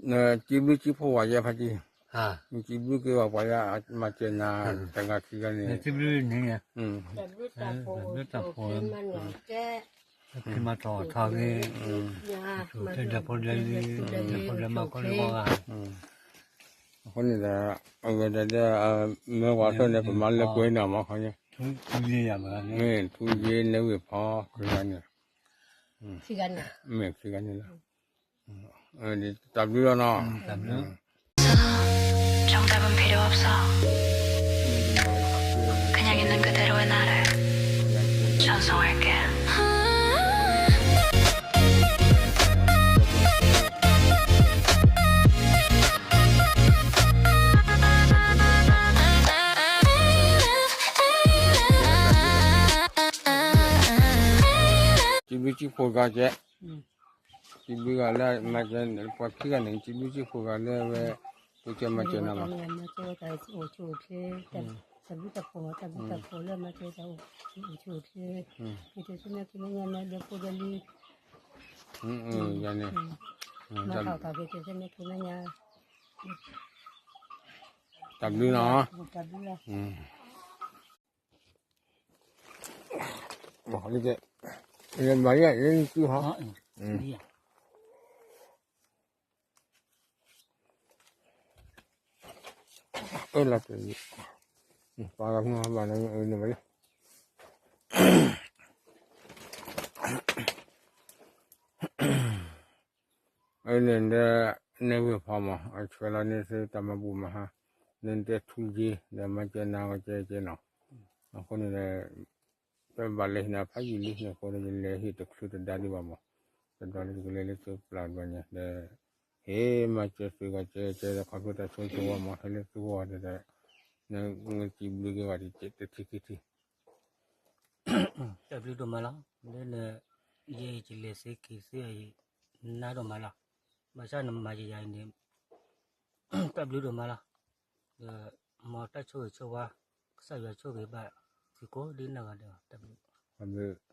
စံးဘျုးစံးဖှိၣ်ဝဲယဲဖါတံၢ်, စံးဘျုးက့ၤဝဲပှၤလၢအမၤစၢၤနၤ တဂၤခံဂၤန့ၣ်, စံးဘျုးတၢ်ဖိမၤထီၣ်ထီၣ်ဂ့ၤ, ဖိဒၣ်ဖိဒၣ်လံၤ, ဖိဒၣ်မၤကီလၢဂၤ, အဃိန့ၣ်ဒီး အဝဲဒၣ်ဒီး မ့ၢ်ဝဲဆိန့ၣ် ပမၤလၢပှဲၤနီၤမးခီညါ, မ့ၢ်ထူယ့ နဲဝ့ၢ်ဖီ ခံဂၤန့ၣ်, မ့ၢ်ခံဂၤန့ၣ်လီၤ, တၢ်ဘျုးလီၤနီၤ. 정답은 필요 없어. 그냥 있는 그대로의 나를 전송할게. စံးဘျုးစံးဖှိၣ်ဂၤကဲ, စံးဘျုးဂၤလၢမၤစၢၤ ပှၤခံဂၤန့ၣ် စံးဘျုးစံးဖှိၣ်ဂၤလၢဝဲ ပကဲမၤစၢၤနၤလီၤ. မၤစၢၤဝဲတၢ်အိၣ်ဆူၣ်အိၣ်ချ့, တၢ်ဘျုးတၢ်ဖှိၣ်မး တၢ်ဘျုးတၢ်ဖှိၣ်လၢမၤစၢၤတၢ်အိၣ်ဆူၣ်အိၣ်ချ့, က့ၤတုၤဆူမဲာ်ထူမဲာ်ညါ မၤဒီးဖိဒီးလံၤ, ယၤန့ၣ်, မၤထီၣ်က့ၤက့ၤဆူမဲာ်ထူမဲာ်ညါ, တၢ်ဘျုးနီၤ, တၢ်ဘျုးလီၤ. ဘၣ်ယဲ လၢနစုဟီ, အၢ လီၤတံၢ်, ပှၤဂၤမုၢ်ဟီဘၣ်န့ၣ် အၢ န့ၣ်ဘၣ်လံ, အၢ န့ၣ်ဒီး နဲဝ့ၢ်ဖီမး အဆှၢလီၤန့ၢ်သုတၢ်မၤဘူၣ်မၤဟါ, န့ၣ်တဲထူယ့ ဒီးမၤစၢၤနၤဂီၤကဲကဲနီၤ, အဃိန့ၣ်ဒီး ပဘၣ်လဲၤဟ့ၣ်နၤဖးယံာ်လံန့ၣ်အဃိဒီး ယလဲၤဟ့ၣ်တချုးတဒါဒံးဘၣ်မး, တဘျီလၢယကလဲၤလၢသုပျၢ်ဘျီညါဒီး ဟ့ၣ်မၤစၢၤသုဂီၤကဲကဲဒီး ခီဖျိတၢ်ဆိကမိၣ်မး ဟဲလၢသုဂီၢ်ဒီး နစံးဘျုးက့ၤဘၣ်တထံၣ်ခံထံၣ် တၢ်ဘျုးဒိၣ်မးလီၤ, လၢန ယဲအံၤ ယလဲၤစ့က့ၤစ့အံၤ နးဒိၣ်မးလီၤ, ဘၣ်ဆၣ်နမၤယၤအံၤန့ၣ် တၢ်ဘျုးဒိၣ်မးလီၤ, ဒီးမ်တၢ်ဆိၣ်ဂ့ၤဆိၣ်ဝါ ကစၢ်ယွၤဆိၣ်ဂ့ၤဘၣ်သုကိးဒ်နီၢ်ဂၤဒဲး, တၢ်ဘျုး, တၢ်ဘျုး